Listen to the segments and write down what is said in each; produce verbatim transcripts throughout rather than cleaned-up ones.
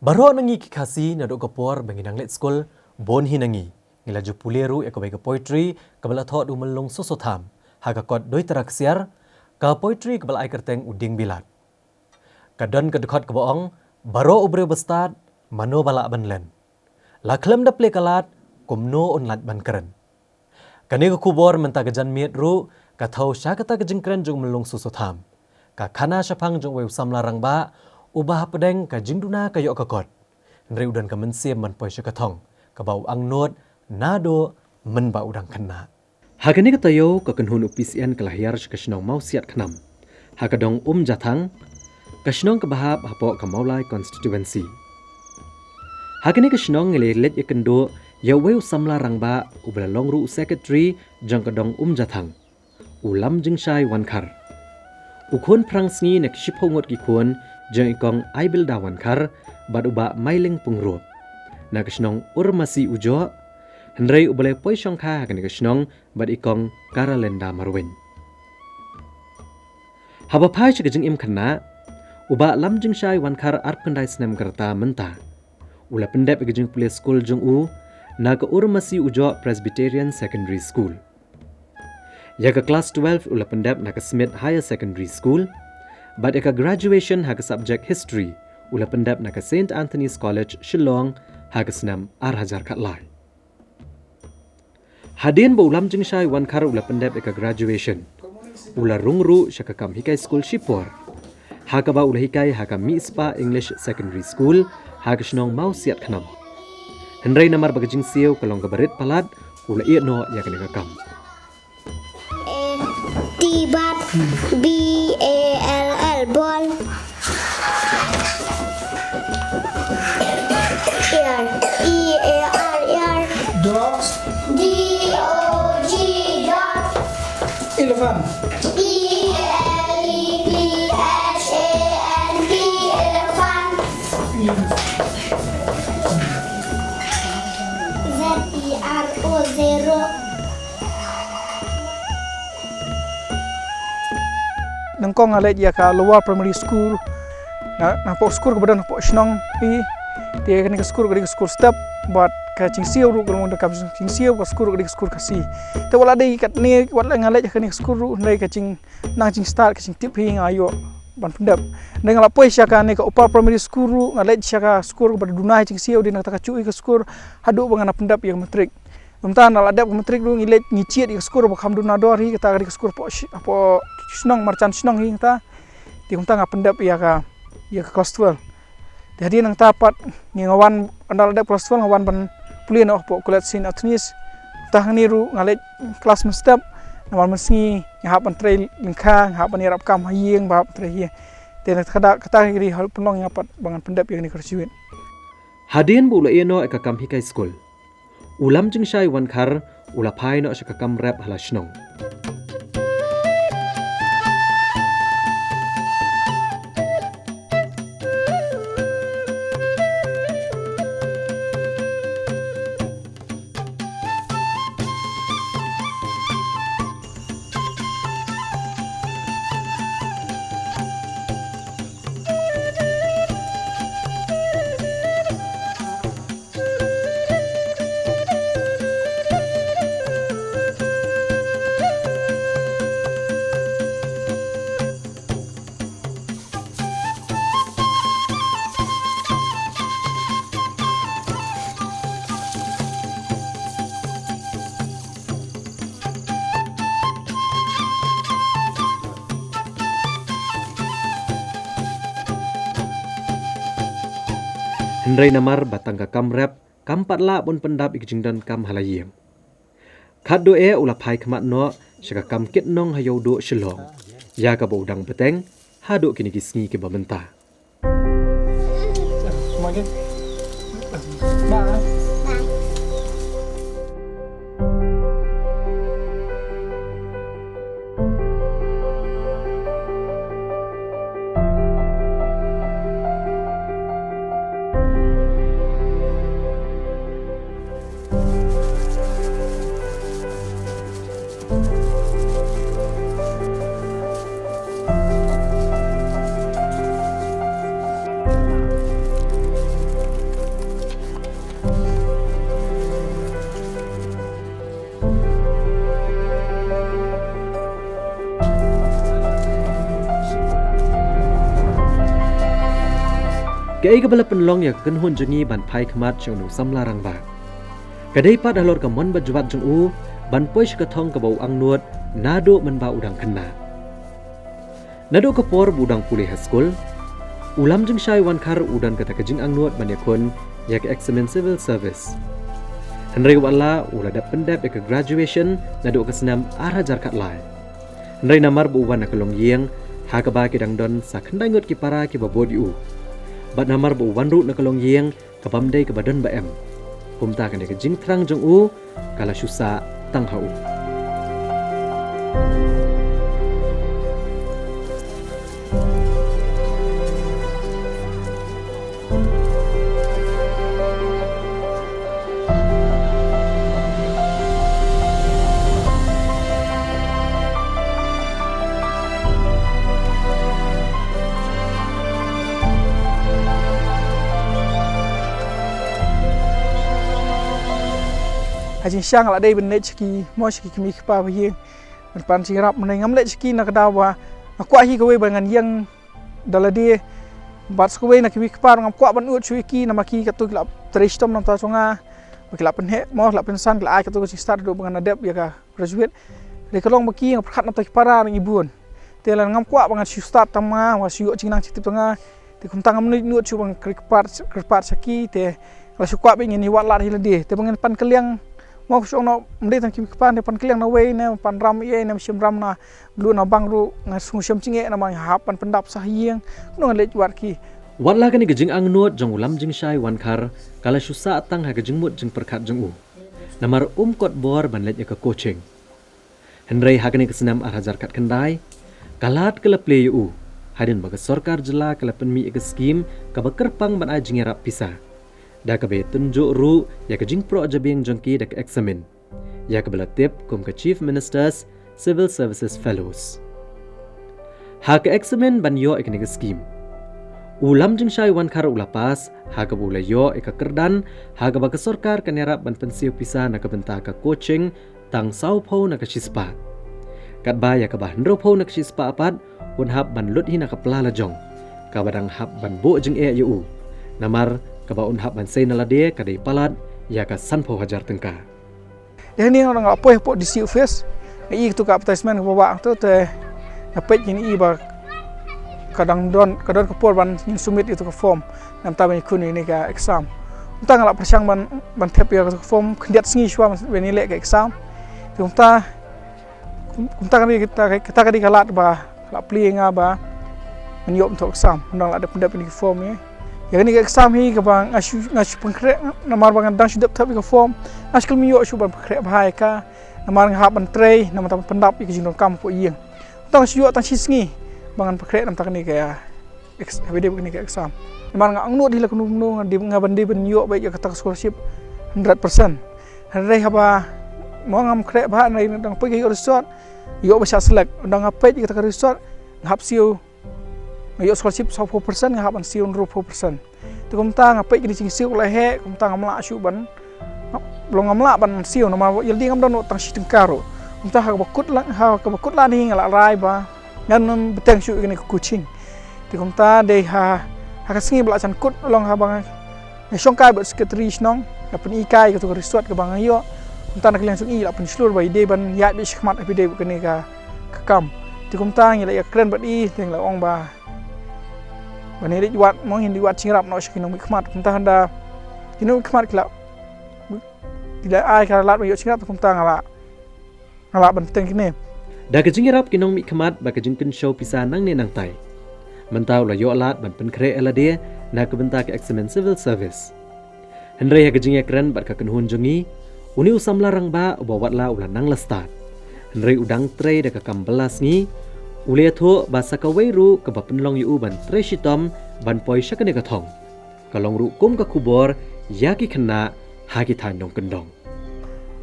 Baroh na ngi ki Khasi naduh ka por ba ngi dang leit skul, bun hi na ngi ngi la ju pule ruh ïa kawei ka poetry kaba la thoh da u Myllung Soso Tham ha ka kot Doitara Ksiar, ka poetry kaba la ai kyrteng U Dieng Bilat. Ka don ka dkhot kaba ong, baroh u briew ba stad, mano ba lah ban len. La khlem da plie ka lad, kumno un lait ban kren. Kane ka khubor mynta ka janmiet ruh ka thew sha kata ka jingkren jong u Myllung Soso Tham. Ka khana shaphang jong uwei u samla rangbah uba hapdeng ka jingduna ka ïoh ka kot. Hynrei u don ka mynsiem ban poi sha ka thong kaba u angnud naduh mynba u dang khynnah. Ha kane ka taïew ka kynhun u P C N ka la hiar sha ka shnong Mawsiat Khnam ha ka dong Umjathang, ka shnong kaba hap hapoh ka Mawlai constituency. Ha kane ka shnong ngi la leit ïakynduh ïa uwei u samla rangbah uba la long ruh u secretary jong ka dong Umjathang, u Lamjingshai Wankhar. U khun phrangsngi na ki shiphew ngut ki khun jong i kong Aibilda Wankhar bad u bah Mailing Pyngrope, na ka shnong Urmasi Ujoh, hynrei uba la poi shongkha ha kane ka shnong bad i kong Karalenda Marwein. Haba phai sha ka jingim khynnah, u bah Lamjingshai Wankhar arphew khyndai snem ka rta mynta. U la pyndep ïa ka jingpule skul jong u na ka Urmasi Ujoh Presbyterian Secondary School. Ïa ka klas twelve u la pyndep na ka Smith Higher Secondary School, bad ïa ka graduation ha ka subject History u la pyndep na ka Saint Anthony's College, Shillong, ha ka snem ar hajar khatlai. Hadien ba u Lamjingshai Wankhar u la pyndep ïa ka graduation, u la rung ruh sha ka kam hikai skul shipor, ha kaba u la hikai ha ka Mihspah English Secondary School ha ka shnong Mawsiat Khnam. Hynrei namar ba ka jingsiew ka long kaba rit palat, u la ïeh noh ïa kane ka kam. T bat, B A L L, ball. Ear, E A R, ear. Dogs. D O G, dog. Elephant. E L E P H A N T, elephant. Z E R O, zero. Nyngkong nga leit ïa ka Lower Primary School, na, napoh skul kaba don hapoh shnong hi. Te kane ka skul ka dei ka skul step, bad ka jingsiew ruh ka long da ka jingsiew, ka skul ka dei ka skul Khasi. Te wat la dei katne, wat la nga leit ïa kane ka skul ruh, hynrei ka jing, nang jingstad, ka jingtip hi nga ïoh ban pyndep. Hynrei nga la poi sha kane ka Upper Primary School ruh, nga leit sha ka skul kaba duna jingsiew, dei na kata ka chuh ka skul, haduh ba nga na pyndep ïa ka matric. Kumta na la dep ka matric ruh ngi leit ngi jied ïa ka skul ba kham duna dor hi, kata ka dei ka skul hapoh shi-, hapoh shnong, marjan shnong hi kata. Te kumta nga pyndep ïa ka, ïa ka klas twelve. Te hadien nangta pat ngi, nga wan, ynda la dep klas twelve nga wan ban pule noh hapoh College Saint Anthony's. Te hangne ruh nga leit klas mynstep, namar mynsngi nga hap ban trei lyngkha, nga hap ban ïarap kam ha ïing, ba hap trei hi. Te na kata, kata ka dei ka pynlong ïa nga pat ba ngan pyndep ïa kane ka graduate. Hadien ba u la ïeh noh ïa ka kam hikai skul, u Lamjingshai Wankhar u la phai noh sha ka kam rep ha la shnong. Hynrei namar ba tang ka kam rep kam pat lah ban pyndap ïa ka jingdonkam ha la ïing. Khatduh eh u la phai khmat noh sha ka kam kit nong ha Ïewduh Shillong, ïa kaba u dang bteng haduh kine ki sngi kiba mynta. Kaei kaba la pynlong ïa ka kynhun jong ngi ban phai khmat sha une u samla rangbah? Ka dei pat halor ka mon bajwat jong u ban poi sha ka thong kaba u angnud naduh mynba u dang khynnah. Naduh ka por ba u dang pule ha skul, u Lamjingshai Wankhar u don kata ka jingangnud ban ïakhun ïa ka eksamin civil service. Hynrei wat la u la dep pyndep ïa ka graduation naduh ka snem ar hajar khatlai. Hynrei namar ba u wan na ka longïing ha kaba ki dang don sa khyndai ngut ki para kiba bud ïa u, bad namar ba u wan ruh na ka longïing ka bym dei kaba don ba em, kumta kane ka jingthrang jong u ka la shu sah tang ha u. Ha jingshisha nga la dei ban leit sha ki, mo sha ki kmie ki kpa ba ïing, ban pan jingïarap. Mynne ngam leit sha ki na ka daw ba nga kwah hi kawei ba ngan ïeng da lade, bad sa kawei na ki kmie ki kpa ruh ngam kwah ban ud shuh ïa ki, namar ki katto ki la trei shitom na ka bynta jong nga, ba ki la pynheh, mo ki la pynsan, ki la ai katto ka jingstad haduh ba ngan da dep ïa ka graduate. Hynrei ka long ba ki nga pyrkhat na ka bynta ki para na ngi bun. Te lada ngam kwah ba ngan shu stad tang ma nga, ba shu ïoh jingnang jingtip tang ma nga, te kumta ngam nud shuh ban kyrpad, kyrpad sha ki, te la shu kwah ba ngin ïa wad lad hi lade. Te ba ngin pan kylliang, mo ka shu ong noh, ym dei tang ki kpa, ne pan kylliang na wei, ne pan ram ïa, ne shim ram na blun na bank ruh, nga sngew shem jingeh namar nga hap ban pyndap sha ha ïing, kumno ngan leit wad ki. Wat la kane ka jingangnud jong u Lamjingshai Wankhar ka la shu sah tang ha ka jingmut jingpyrkhat jong u, namar um kot bor ban leit ïa ka coaching. Hynrei ha kane ka snem ar hajar khatkhyndai, ka lad ka la plie ïa u, hadien ba ka sorkar jylla ka la pynmih ïa ka skim kaba kyrpang ban ai jingïarap pisa, da kaba ïatynjuh ruh ïa ka jingproh jabieng jong ki da ka eksamin, ïa kaba la tip kum ka Chief Minister's Civil Services Fellows. Ha ka eksamin ban ïoh ïa kane ka skim, u Lamjingshai Wankhar u la pass, ha kaba u la ïoh ïa ka kyrdan, ha kaba ka sorkar kan ïarap ban pynsiew pisa na ka bynta ka coaching tang sawphew na ka shispah. Katba ïa kaba hynriewphew na ka shispah pat un hap ban lut hi na ka pla lajong, kaba dang hap ban buh jingeh ïa u, namar kaba un hap ban sei na lade ka dei palat ïa ka sanphew hajar tyngka. Te hangne nga dang la poi hapoh D C office, nga i katu ka advertisement kaba wah tu, te nga peit, nga i ba ka dang don, ka don ka por ban ngin submit ïa katu ka form, namar ban ïakhun ïa kane ka exam. Kumta nga la pyrshang ban, ban thep ïa katu ka form khyndiat sngi shuwa ban, ban ïaleh ka exam. Te kumta, kum-, kumta ka dei, kata, kata ka dei ka lad ba la plie ïa nga ba ngan ïoh ban thoh exam. Nga dang la dep pyndep ïa kine ki form ïa. Ïa kane ka exam hi kaba nga shu, nga shu pynkhreh namar ba nga dang shu dep thep ïa ka form. Nga shu khlem ïoh shuh ban pynkhreh bha ïa ka, namar nga hap ban trei, namar ban pyndap ïa ka jingdonkam hapoh ïing. Tang shu ïoh tang shi sngi ba ngan pynkhreh namar kane ka, ex-, haba dei kane ka exam. Namar nga angnud hi la kumno kumno, nga dei, nga ban dei ban ïoh beit ïa kata ka scholarship hundred percent. Hynrei haba mo ngam khreh bha, hynrei dang poi ka ïoh result, ïoh ba shah select. Dang nga peit ïa kata ka result, nga hap siew, nga ïoh scholarship sawphew percent, nga hap ban siew hynriewphew percent. Te kumta nga peit kine ki jingsiew ka la heh, kumta ngam lah shuh ban, long ngam lah ban siew namar ba ïa lade ngam don tang shi tyngka ruh. Kumta ha kaba kut lad, ha kaba kut lad hi nga la rai ba ngan ym bteng shuh ïa kane ka coaching. Te kumta dei ha, ha ka sngi ba la jan kut, long haba nga, nga shongkai bad secretary shnong, nga pyni kai katu ka result kaba nga ïoh. Kumta na ka liang jong i la pynshlur ba i dei ban ïaid beit shakhmat haba dei bad kane ka, ka kam. Te kumta ngi la ïakren bad i, te ngi la ong ba ban ïaleit wad, mo ngin ïaleit wad jingïarap noh sha ki nongmihkhmat. Kumta hynda ki nongmihkhmat ki la, ki la ai ka lad ban ïoh jingïarap, kumta nga la, nga la ban bteng kine. Da ka jingïarap ki nongmihkhmat bad ka jingkynshew pisa nangne nangtai, mynta u la ïoh lad ban pynkhreh ïa lade na ka bynta ka eksamin civil service. Hynrei ha ka jingïakren bad ka kynhun jong ngi, une u samla rangbah uba watla u la nang la stad, hynrei u dang trei da ka kam bylla sngi, u la ïathuh ba sa kawei ruh kaba pynlong ïa u ban trei shitom ban poi sha kane ka thong, ka long ruh kum ka khubor ïa ki khynnah ha ki thaiñ nongkyndong.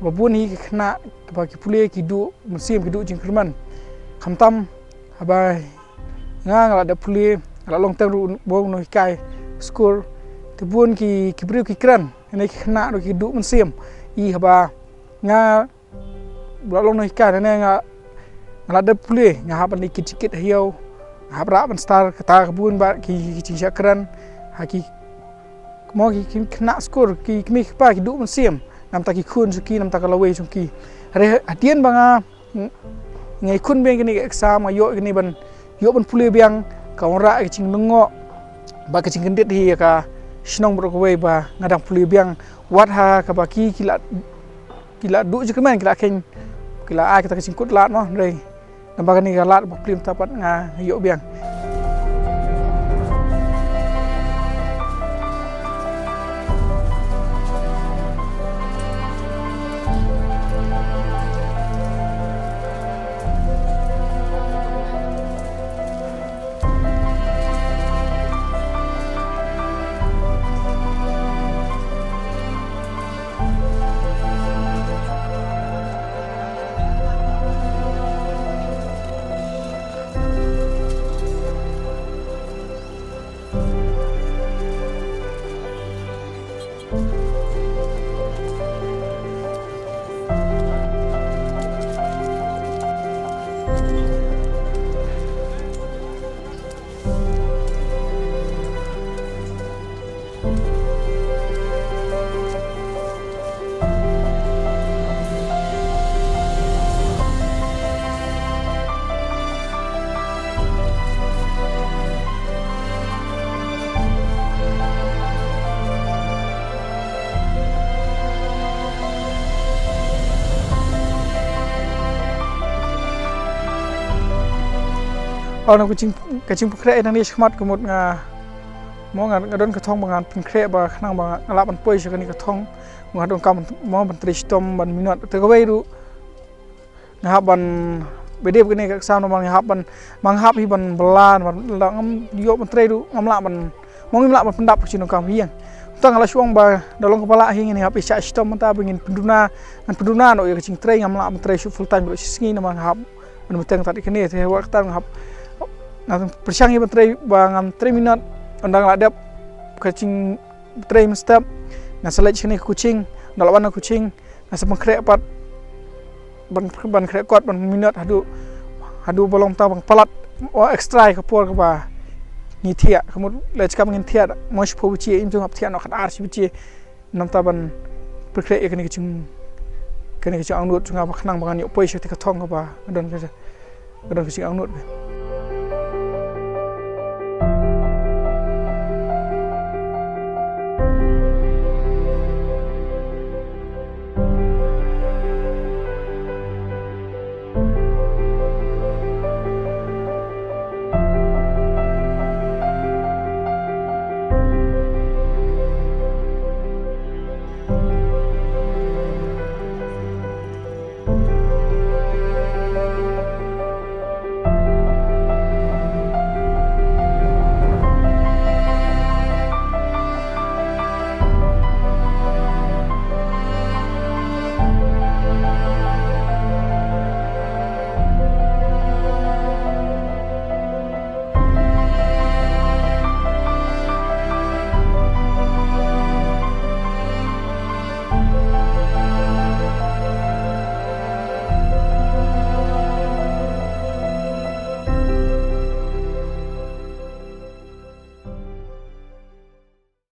Ba bun hi ki khynnah ba ki pule ki duh mynsiem, ki duh jingkyrmen. Khamtam haba nga, nga la dep pule, nga la long teng ruh bad u nonghikai skul. Te bun ki, ki briew ki kren, ïa kine ki khynnah ruh ki duh mynsiem. I haba nga la long nonghikai, ne nga, nga la dep pule, nga hap ban leit kit jingkit ha ïew, nga hap rah ban star, kata ka bun ba ki, ki jingshah kren. Ki, mo ki, ki khynnah skul, ki kmie ki kpa ki duh mynsiem namta ki khun jong ki, namta ka lawei jong ki. Hynrei hadien ba nga, nga ïakhun biang kane ka exam, nga ïoh kane ban, ïoh ban pule biang, ka wanrah ka jinglyngngoh bad ka jingkyndit hi ïa ka shnong baroh kawei ba nga dang pule biang. Wat ha kaba ki, ki la, ki la duh jingkyrmen, ki la kheiñ, ki la ai kata ka jingkut lad mo, hynrei namar kane ka lad ba pule mynta pat nga ïoh biang. Haba ka jing, ka jingpynkhreh ïa kane shakhmat ka mut nga, mo nga, nga don ka thong ba ngan pynkhreh ba khnang ba nga lah ban poi sha kane ka thong. Nga donkam mo ban trei shitom ban minot. Te kawei ruh nga hap ban, ba dei ba kane ka exam namar nga hap ban, ma nga hap hi ban bylla, namar lada ngam ïoh ban trei ruh ngam lah ban, mo ngim lah ban pyndap ka jingdonkam ha ïing. Mynta nga la shu ong ba da long kaba lah hi ngin ïa hap ïa shah shitom mynta ba ngin pynduna, ngan pynduna noh ïa ka jingtrei, ngam lah ban trei shuh full time baroh shi sngi namar nga hap ban bteng tad ïa kane. Te wat kata nga hap, nga pyrshang ïa ban trei ba ngan trei minot, ynda nga la dep ka jing trei mynstep, nga sa leit shane ka coaching, ynda la wan na coaching nga sa pynkhreh pat, ban, ban khreh kot, ban minot haduh, haduh ba long tang ban palat, o, extra ïa ka por kaba ngi thiah, ka mut leit shikam ngin thiah mo shiphew baje, im jong nga thiah noh khatar shi baje. Namta ban pynkhreh ïa kane ka jing, kane ka jingangnud jong nga ba khnang ba ngan ïoh poi sha kata ka thong kaba nga don ka, nga don ka jingangnud.